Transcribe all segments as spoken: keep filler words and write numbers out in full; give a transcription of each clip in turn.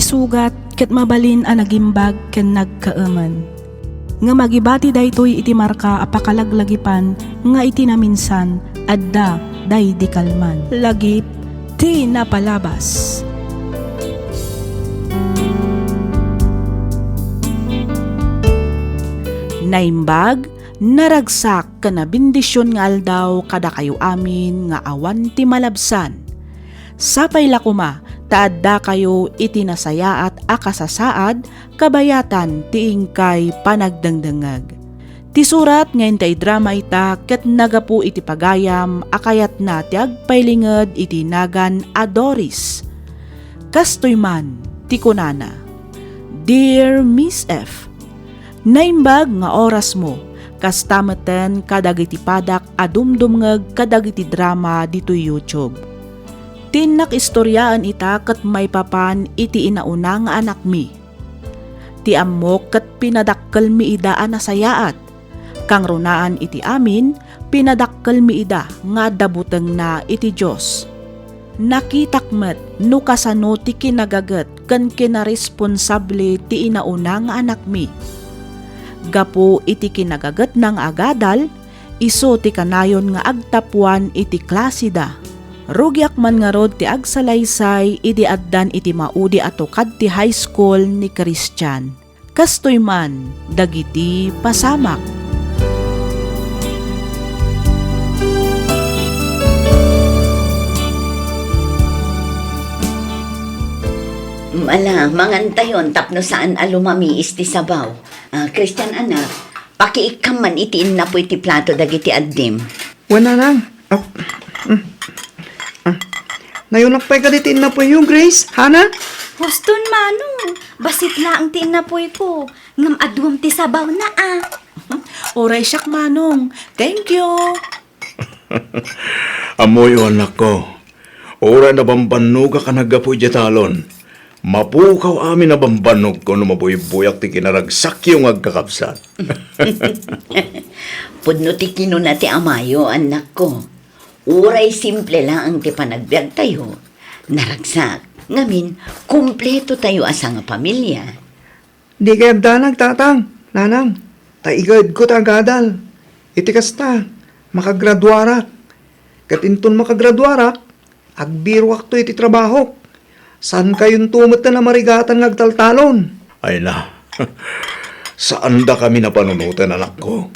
Sugat ket mabalin a nagimbag ken nagkaemen. Ngem agibati daytoy iti marka a pakalaglagipan nga iti naminsan, adda daydi kalman. Lagip ti napalabas. Naimbag, naragsak, ken nabendision nga aldaw kadakayo amin nga awan ti malabsan. Sapay la koma ta addakayo iti nasayaat a kasasaad kabayatan ti inkay panagdengdengngeg. Ti surat nga intay drama ita ket nagapu iti pagayam a kayatna ti agpailinged iti nagan a Doris. Kastoy man ti kunana, Dear Miss F, naimbag nga orasmo, kasta metten kadagiti padak a dumdumngeg kadagiti drama ditoy YouTube. Ti innak istoriaen ita ket maipapan iti inauna nga anakmi. Ti ammok ket pinadakkelmi ida a nasayaat. Kangrunaan iti amin, pinadakkelmi ida nga adda butengna iti Dios. Nakitak met no kasano ti kinagaget ken kinaresponsable ti inauna nga anakmi. Gapu iti kinagagetna nga agadal, isu ti kanayon nga agtapuan iti klaseda. Rugiak man ngarud ti agsalaysay idi addan iti maudi a tukad ti high school ni Christian. Kastoy man dagiti pasamak. Ala, mangantayon tapno saan a lumamiis ti sabaw. Ah, Christian, anak, pakiikkam man iti innapuy ti plato dagiti addim. Wen, nanang. Ah, mm, ah. Nayunak pay kadi ti innapuyo, Grace? Hana? Huston, Manong. Bassit laeng ti innapuyko. Ngem aduam ti sabawna, a. Uray siak, Manong. Thank you. Ammoyo, anakko. Uray nabambannogak a naggapu idiay talon. Mapukaw amin a bambannogko no mabuybuyak ti kinaragsakyo nga agkakabsat. Pudno ti kinuna ti amayo, annakko. Uray simple laeng ti panagbiagtayo, naragsak, ngamin, kumpleto tayo a sangapamilya. Dikay agdanag, tatang, nanang, ta igaedko ti agadal. Iti kasta, makagraduarak. Ket inton makagraduarak, agbirokakto iti trabahok. Saankayonto metten a marigatan nga agtaltalon. Ay na, saandakami a panunoten, anakko.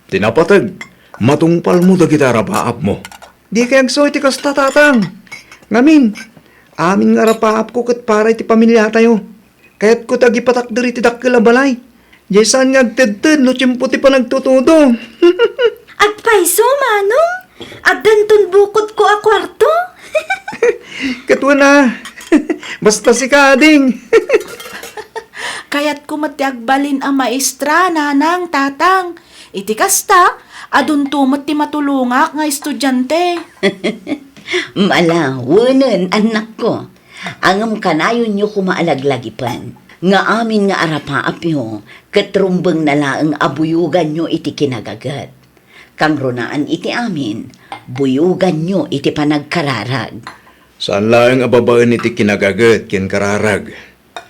Ti napateg, matungpalmo dagiti arapaapmo. Dikay agsu iti kasta, tatang. Ngamin, amin nga arapaapko ket para iti pamiliatayo. Kayatko ti agipatakder iti dakkel a balay. Diay saan nga agtedted no tiempo ti panagtutudo. Agpayso, Manong? Addanton bukodko a kuarto? Ket wen a. Basta sika, ading. Kayatko met ti agbalin a maestra, nanang, tatang. Iti kasta, adunto met ti matulongak nga estudiante. Mala, wenen, annakko. Ngem kanayonyo koma a laglagipen nga amin nga arapaapyo ket rumbengna laeng a buyoganyo iti kinagaget. Kangrunaan iti amin, buyoganyo iti panagkararag. Saan laeng a babaen iti kinagaget ken kararag,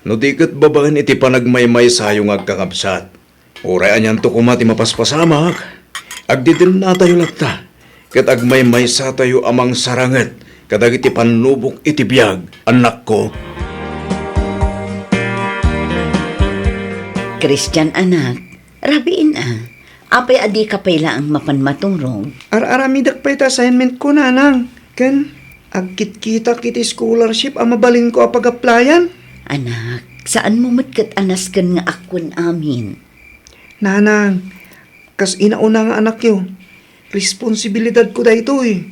no di ket babaen iti panagmaymaysayo nga agkakabsat. Uray anianto koma ti mapaspasamak, agdidennatayo latta, ket agmaymaysatayo a mangsaranget kadagiti pannubok iti biag, annakko. Christian, anak, rabiin a. Apay a dika pay laeng mapan maturog? Ar-aramidek pay ti assignment ko, nanang. Ken, agkitkitak iti scholarship a mabalinko a pag-applyan. Anak, saanmo met ket a nasken nga akkuen amin. Nanang, kas inauna nga anakyo, responsibilidadko daytoy.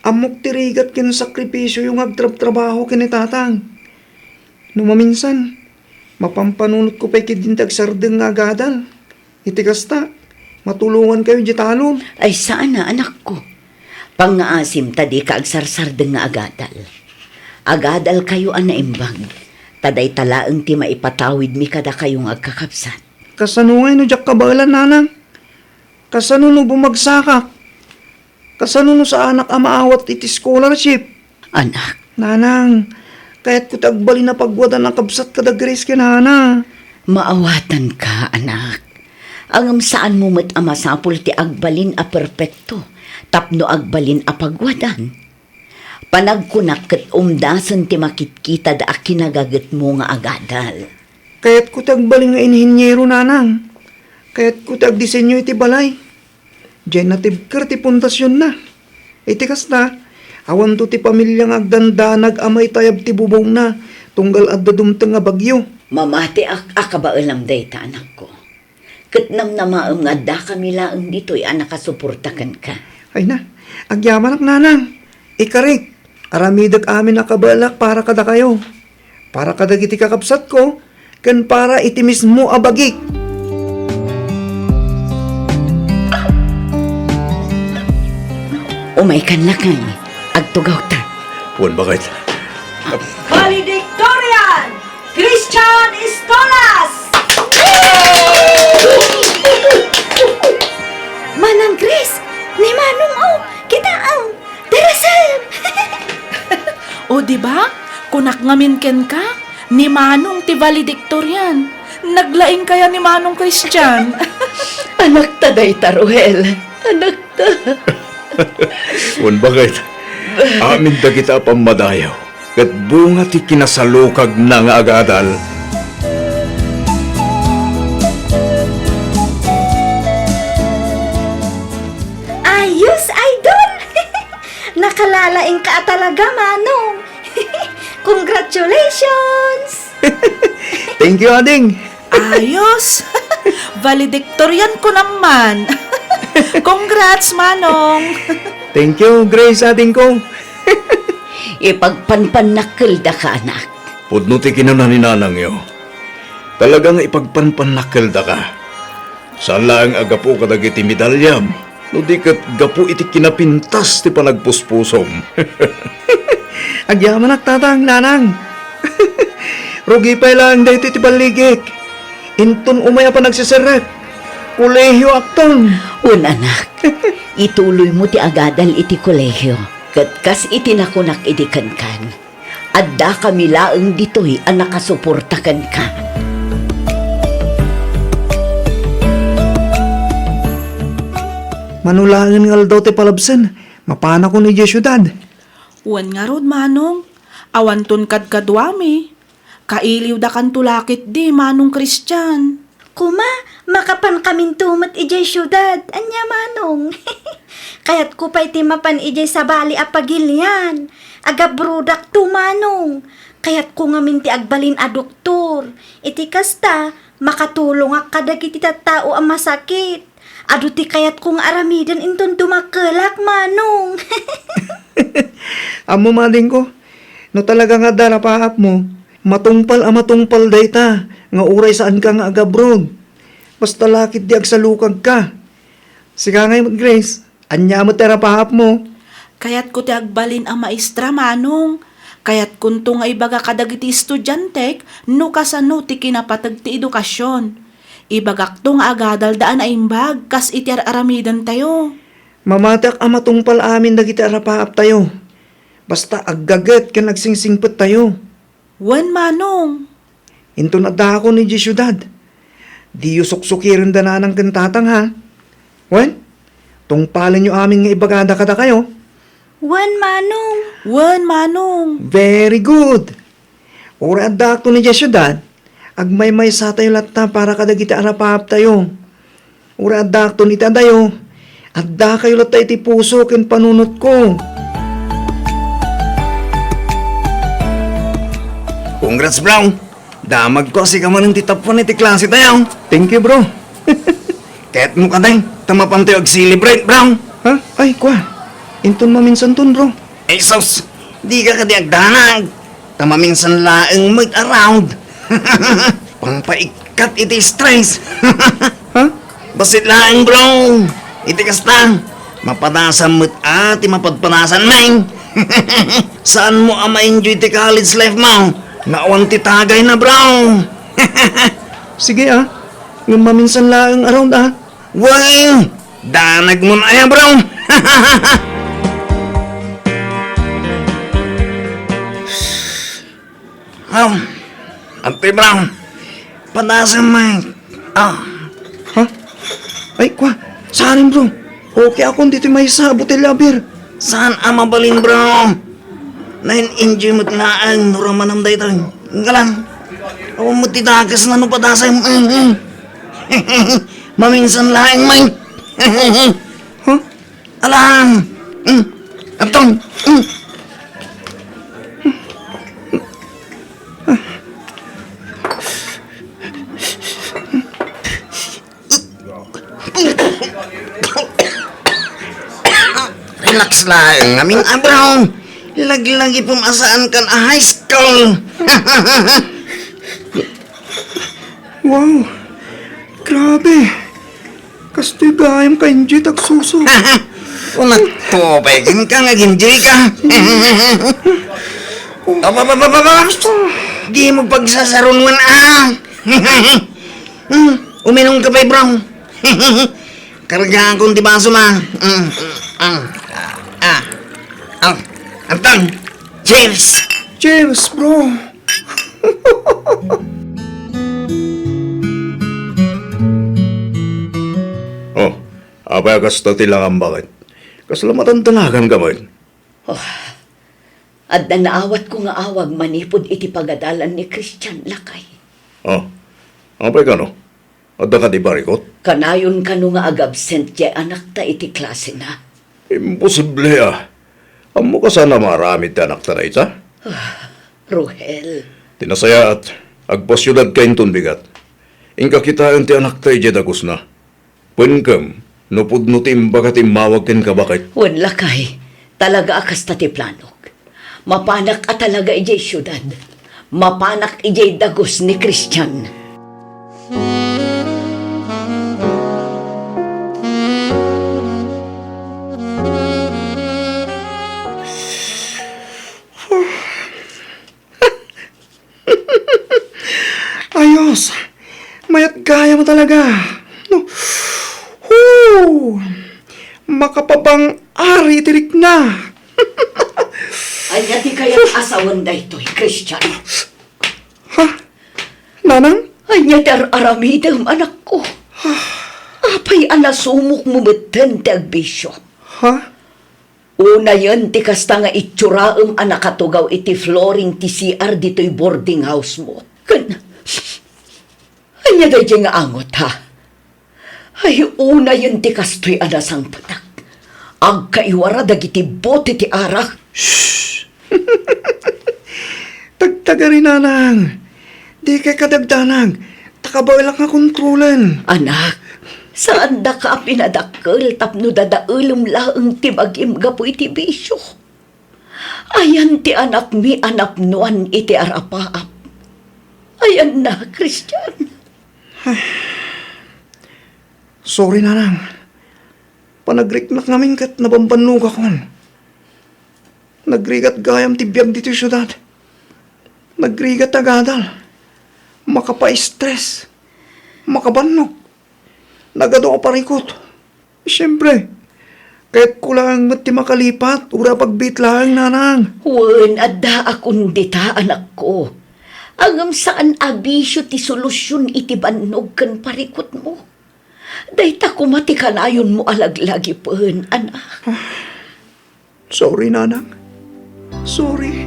Ammok ti rigat ken sakripisioyo nga agtrabtrabaho ken ni tatang. No maminsan, mapampanunotko pay ketdin ti agsardeng nga agadal. Iti kasta, matulongankayo idiay talon. Ay, saan a, anakko. Pangngaasim ta dika agsarsardeng nga agadal. Agadalkayo a naimbag, ta dayta laeng ti maipatawidmi kadakayo nga agkakabsat. Kasano ngay no diak kabaelan, nanang? Kasano no bumagsakak? Kasano no saanak a maawat iti scholarship? Anak. Nanang, Kayatko ti agbalin a pagwadan a kabsat kada Grace ken Hana. Maawatanka, anak. Ngem saanmo met a masapul ti agbalin a perpekto tapno agbalin a pagwadan. Panagkunak ket umdasen ti makitkitada a kinagagetmo nga agadal. Kayatko ti agbalin nga inheniero, nanang. Kayatko ti agdisenyo iti balay. Diay natibker ti pundasionna. Iti kasta, awanto ti pamilia nga agdandanag a maitayab ti bubongna tunggal adda dumteng nga bagyo. Mamatiak a kabaelam dayta, anakko. Ket namnamaem nga addakami laeng ditoy a nakasuporta kenka. Ay na, agyamanak, nanang. Ikarik, aramidek amin a kabaelak para kadakayo, para kadagiti kakabsatko, ken para iti mismo a bagik. Umaykan lakay, agtugawta. Wen, bakit? Valedictorian! Christian Estolas! Manang Chris, ni Manong, oh, kita, oh, darasem! O, di ba? Kunak ngamin kenka, ni Manong ti valedictorian. Naglaing kaya ni Manong Christian? Anakta dayta, Ruel. Anakta. Wen, bakit? Amin dagita a pammadayaw ket bunga ti kinasalukagna nga agadal. Ayos, idol! Nakalalaingka a talaga, Manong. Congratulations! Thank you, ading. Ayos! Valedictorian ko naman. Congrats, Manong! Thank you, Grace, adingko. Ipagpanpannakkelda ka, anak. Pudno ti kinuna ni nanangyo. Talaga nga ipagpanpannakkeldaka. Saan laeng a gapu kadagiti medalyam, no di ket gapu iti kinapintas ti panagpuspusom. Agyamanak, tatang, nanang. Rugi pay laeng daytoy ti balligik. Inton umay a panagsiserrek, kolehioakton. Wen, anak, ituloymo ti agadal iti kolehio, ket kas iti nakunak idi kenkan, addakami laeng ditoy a nakasuporta kenka. Mano laengen nga aldaw ti palabsen, mapanakon idiay siudad. Wen ngarud, Manong, awanton kadkaduami. Kailiwdakanto la ketdi, Manong Christian. Koma, makapankaminto met idiay siudad. Ania, Manong? Kayatko pay ti mapan idiay sabali a pagilian. Agabrodakto, Manong. Kayatko ngamin ti agbalin a doktor. Iti kasta, makatulongak kadagiti tattao a masakit. Adu ti kayatko nga aramiden inton dumakkelak, Manong. Ammom, adingko, no talaga nga adda rapaapmo, matungpal a matungpal dayta nga uray saanka nga agabroad. Basta la ketdi agsalukagka. Sika ngay met, Grace, ania met ti rapaapmo? Kayatko ti agbalin a maestra, Manong. Kayatkonto nga ibaga kadagiti estudiantek no kasano ti kinapateg ti edukasion. Ibagakto nga agadalda a naimbag kas iti ar-aramidentayo. Mamatiak a matungpal amin dagiti arapaaptayo. Basta aggaget ken agsingsingpettayo. Wen, Manong. Inton addaakon idiay siudad, diyo suksukirenda nanang ken tatang, ha? Wen, tungpalenyo amin nga ibagada kadakayo. Wen, Manong. Wen, Manong. Very good. Uray addaakton idiay siudad, agmaymaysatayo latta para kadagiti arapaaptayo. Uray addaakton iti adayo, addakayo latta iti puso ken panunotko. Congrats, bro! Damagko a sika manen ti top one iti klasetayo. Thank you, bro. Kayatmo kadi, ta mapantayo ag-celebrate, bro. Ha? Ay, kwa. Inton maminsanton, bro. Ay, sus! Dika kadi agdanag. Ta maminsan laeng met a round. Pampaikkat iti stress. Ha? Bassit laeng, bro. Iti kasta, mapadasam met a ti mapadpadasan, men. Saanmo a ma-enjoy ti college life mo nga awan ti tagayna, bro. Sige, ah. Ngem maminsan laeng a round, ah. Wen, danagmon aya, bro. Ah, Auntie Brown, padasem, Mike. Ah. Ha? Ay, kwa, saan, bro? Okay ako, ditoy maysa a botelya a beer. Saan a mabalin, bro? Nine enjoy met laeng, no ramanam daytoy. Galan. Awan met ti dakes na no padasem. Mm, mm. Maminsan laeng, Mike. Ha? Alam! Mm. Aptong! Mm. Relax lang, amin abraw. Lagi-lagi pumasaan kan a high school. Wow! Grabe! Kastoy gayam ka-enjoy ti agsuso. Unat to, paikin ka nga ginjoy ka. Aba, aba, aba, aba. Di mo pagsasarunwan, ah. Hmm, uminom ka pa, bro. Karga akong di baso, ma. Hmm, ah, ah, ah. Antang. Cheers! Cheers, bro! Oh, apay a kasta ti langam, baket? Kasla matandalagan ka met? Oh, adda naawatko nga awag manipud iti pagadalan ni Christian, lakay. Oh, apay kano? Adda kadi parikut? Kanayon kano nga agabsent jay anakta iti klasena? Imposible a. Ammok a saan a maaramid ti anakta dayta? Ah, Ruhel. Ti nasayaat, agpasiudadka inton bigat. Inka kitaen ti anakta idiay dagusna. Penkem no pudno ti imbaga ti immawag kenka, baket. Wen, lakay, talaga a kasta ti planok. Mapanak a talaga idiay siudad. Mapanak idiay dagus ni Christian. Ayos! Mayat gayam talaga! No. Hoo! Makapabang-ari ti rikna! Ania ti kayat a sawen daytoy, Christian? Ha? Nanang? Ania ti ar-aramidem, anakko? Apay a nasumokmo metten ti agbisio? Ha? Unayen ti kasta nga itsuram a nakatugaw iti flooring ti C R ditoy boarding house-mo. Ken, ania daydiay nga angot, ha? Ay, unayen ti kastoy a nasangpetak. Agkaiwara dagiti bote ti arak. Shh! Tagtagari, nanang. Dikay kadagdanag, ta kabaelak nga kontrolen. Anak, saandaka a pinadakkel tapno dadaelem laeng ti bagim gapu iti bisio. Ayan ti anakmi a napnoan iti arapaap. Ayanna, Christian. Sorry, nanang. Panagriknak ngamin ket nabambannogakon. Nagrigat gayam ti biag ditoy siudad. Nagrigat ti agadal. Makapa-stress. Makabannog. Nagadu a parikut. Siempre, kayatko laeng met ti makalipat, uray apagbiit laeng, nanang. Wen, addaakon dita, anakko. Ngem saan a bisio ti solusion iti bannog ken parikutmo. Dayta koma ti kanayonmo a laglagipen, anak. Sorry, nanang. Sorry.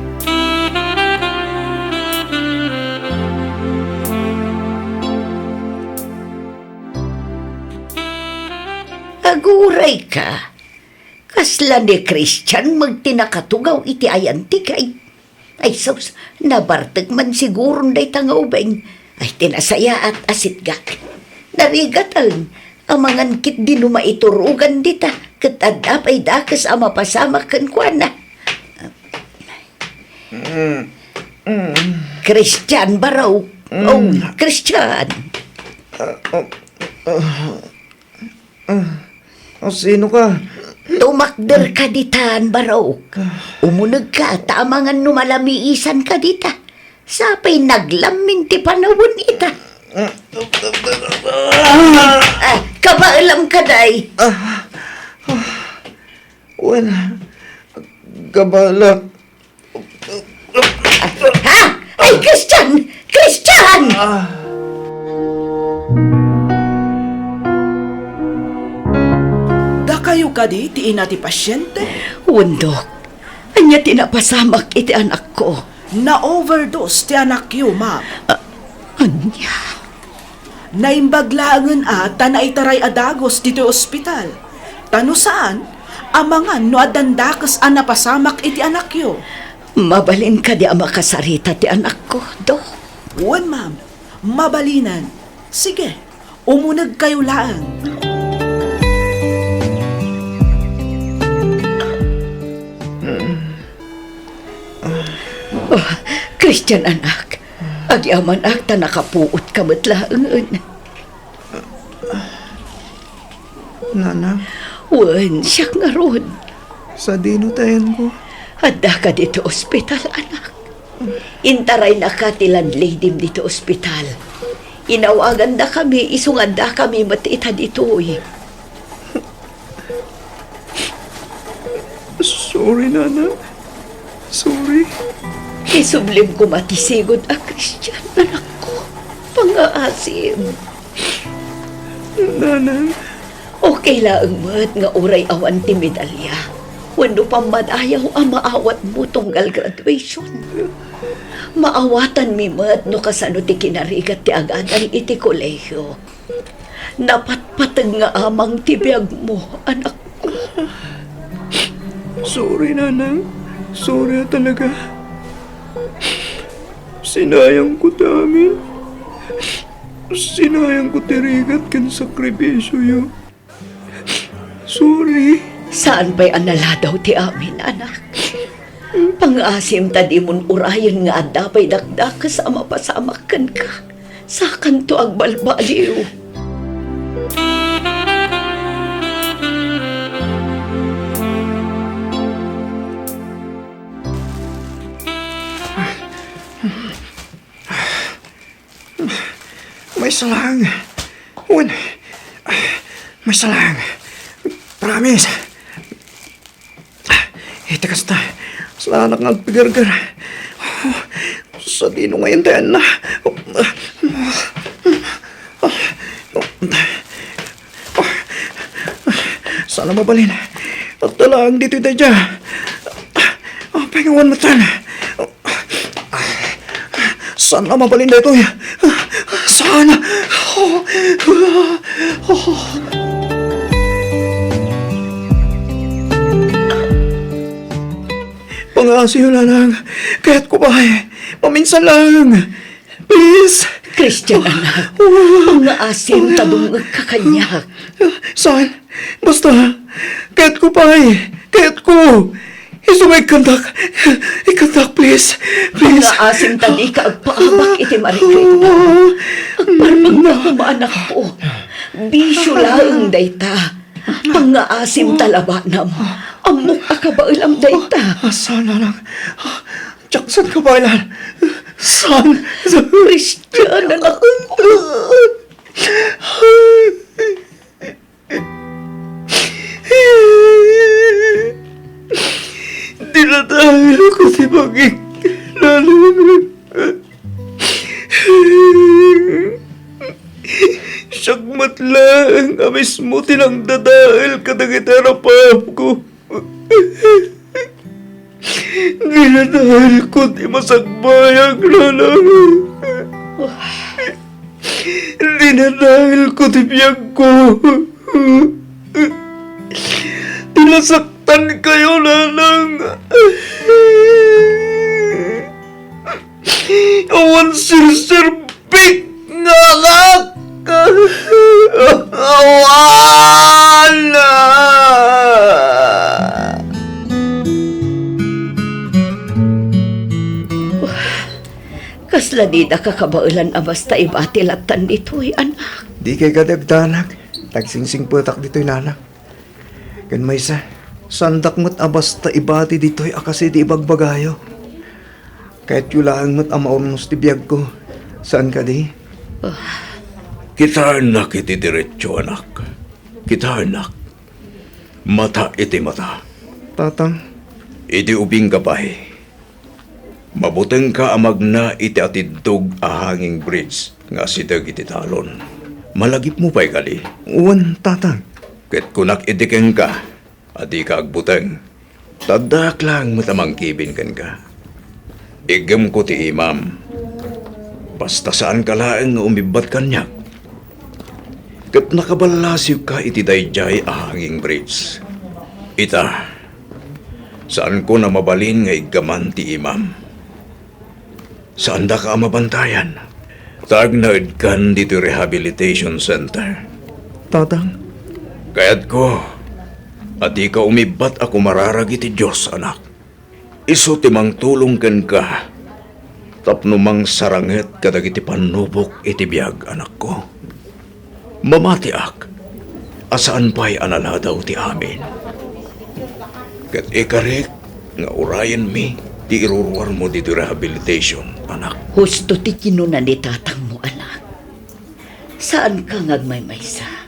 Agurayka. Kasla ni Christian met ti nakatugaw iti ayantik ay. Ay sus, nabartek man siguron dayta nga ubing. Ay, ti nasayaat a sitgak. Narigatan, amangan ketdi no maiturogan dita, ket adda pay dakes a mapasamak kenkuana. Mm, mm. Christian, baro. Mm. Oh, Christian. Ah, ah, ah. Ah, ah, sino ka? Tumakder ka ditan, Barok. Umuneg ka, ta amangan no malamiisan ka dita. Sapay naglammin ti panawen ita. Ah, kabaelam ka, day. Ah, ah, well, kabaelak. Ha? Ay, Diyos Ah. Dakayo kadi ti ina ti pasiente? Wen, Dok. Ania ti napasamak iti anakko? Na-overdose ti anakyo, ma'am. A-, ania? Naimbag laengen a ta naitaray a dagus ditoy ospital. Ta no saan, amangan no addan dakes a napasamak iti anakyo. Mabalin kadi a makasarita ti anakko, Dok? Wen, ma'am. Mabalinen. Sige, umunegkayo laeng. Oh, Christian, anak, agyamanak ta nakapuotka met laengen. Nanang? Wen, siak ngarud. Sadino ti ayanko? Addaka ditoy ospital, anak. Intaraynaka ti landladyem ditoy ospital. Inawagandakami isu nga addakami met ita ditoy. Sorry, Nanang. Sorry. Isublim koma ti sigud a Christian, anakko. Pangngaasim. Nanang. Okay laeng met nga uray awan ti medalya wenno pammadayaw a maawatmo tunggal graduation. Maawatanmi met no kasano ti kinarigat ti agadal iti kolehio. Napatpateg nga amang ti biagmo, anakko. Sorry, Nanang. Sorry a talaga. Sinayangko ti amin. Sinayangko ti rigat ken sakripisioyo. Sorry. Saan pay a naladaw ti amin, anak. Pangngaasim ta dimon urayen nga adda pay dakdakes a mapasamak kenka. Sakanto agbalbaliw. Maysa lang. Wen, maysa lang. Promise. Iti kasta, saanak nga agpigerger. Oh, sadino ngayen ti ayanna? Saan a mabalin? Adda laeng ditoy daydiay. Apay nga awan metten? Saan a mabalin daytoy? Saan? Pangngaasim, Nanang. Kayatko pay. Maminsan lang. Please. Christian, anak. Pangngaasim ta dumngegka kaniak. Saan? Basta, kayatko pay. Kayatko. Isu nga ikkandak. Ikkandak, please. Please. Pangngaasim ta dika agpaabak iti marikritna. Agparmekka koma, anakko. Bisio laeng dayta. Pangngaasim ta labanam. Ammok a kabaelam dayta. Ah, saan, Nanang? Diak saan kabaelan. Saan? Christian, anak. Dinadaelko ti bagik, Nanang. Siak met laeng a mismo ti nangdadael kadagiti arap-arapko. Dinadaelko ti masakbayag, Nanang. Dinadaelko ti biagko. Ti nasaktankayo, Nanang. Awan serserbik nga anak. Awan. Kasla dida kakabaelan a basta ibati lattan ditoy, anak. Dikay kadi agdanag. Agsingsingpetak ditoy, Nanang. Ken maysa, saandak met a basta ibati ditoy a kas idi ibagbagayo. Kayatyo laeng met a maurnos ti biagko. Saan kadi? Ah. Kitaennak iti diretso, anak. Kitaennak. Mata iti mata. Tatang. Idi ubingka pay, mabutengka a magna iti atiddog a hanging bridge nga asideg iti talon. Malagipmo pay kadi? Wen, Tatang. Ket kunak idi kenka a dika agbuteng, ta addaak laeng met a mangkibin kenka. Iggemko ti imam. Basta saanka laeng nga umibbat kaniak. Ket nakaballasiwka iti daydiay a hanging bridge. Ita, saanko a mabalin nga iggaman ti imam. Saandaka a mabantayan, ta agnaedkan ditoy rehabilitation center. Tatang. Kayatko a dika umibbat a kumararag iti Dios, anak. Isu ti mangtulong kenka tapno mangsaranget kadagiti pannubok iti biag, anakko. Mamatiak a saan pay a naladaw ti amin. Ket ikarik nga urayenmi ti iruruarmo ditoy rehabilitation, anak. Husto ti kinuna ni tatangmo, anak. Saanka nga agmaymaysa.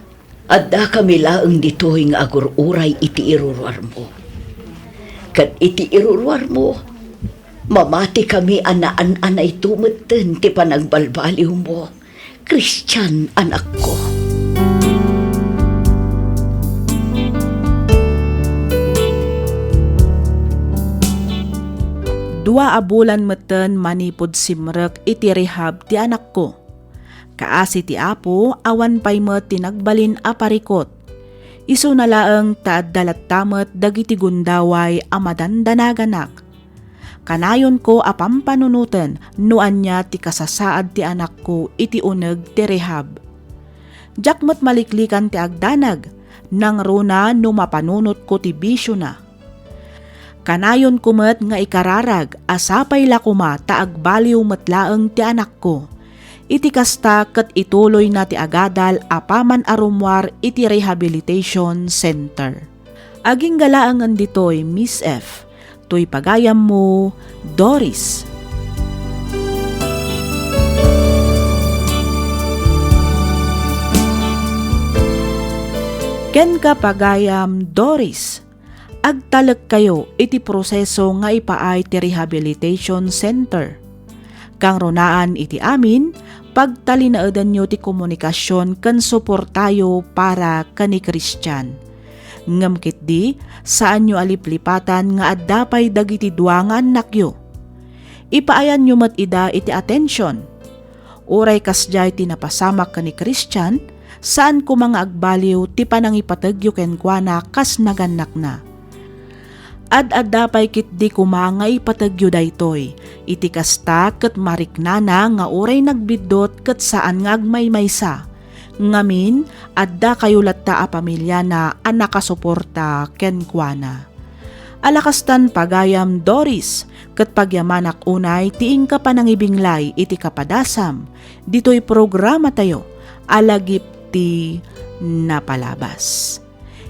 Addakami laeng ditoy nga agur-uray iti iruruarmo. Ket iti iruruarmo, mamatikami a naan-anayto metten ti panagbalbaliwmo. Kristian, anakko. Dua a bulan metten manipud simrek iti rehab ti anakko. Kaasi ti Apo, awan pay met ti nagbalin a parikut. Isuna laeng ta adda latta met dagiti gundaway a madandanaganak. Kanayonko a pampanunoten no ania ti kasasaad ti anakko iti uneg ti rehab. Diak met maliklikan ti agdanag, nangruna no mapanunotko ti bisiona. Kanayonko met nga ikararag a sapay la koma ta agbaliw met laeng ti anakko. Iti kasta ket ituloyna ti agadal a paman a rummuar iti rehabilitation center. Agingga laengen ditoy, Miss F, toy pagayammo, Doris. Kenka, pagayam Doris, agtalekkayo iti proseso nga ipaay ti rehabilitation center. Kangrunaan iti amin, pagtalinaedanyo ti komunikasion ken suportayo para ken ni Christian. Ngem ketdi, saanyo a liplipatan nga adda pay dagiti dua nga annakyo. Ipaayanyo met ida iti atension. Uray kasdiay ti napasamak ken ni Christian, saan koma nga agbaliw ti panangipategyo kenkuana kas nagannakna. Ad-adda pay ketdi koma nga ipategyo daytoy. Iti kasta, ket mariknana nga uray nagbiddut ket saan nga agmaymaysa. Ngamin, adda kayo latta a pamiliana a nakasuporta kenkuana. Ala kastan, pagayam Doris, ket pagyamanak unay ti inka panangibinglay iti kapadasam ditoy programatayo a Lagip ti Napalabas.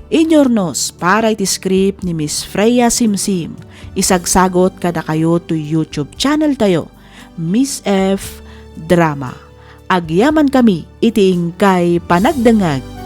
Inyurnos para iti script ni Miss Freya Simsim. Isagsagot kadakayo toy YouTube channel tayo, Miss F Drama. Agyamankami iti inkay panagdengngeg.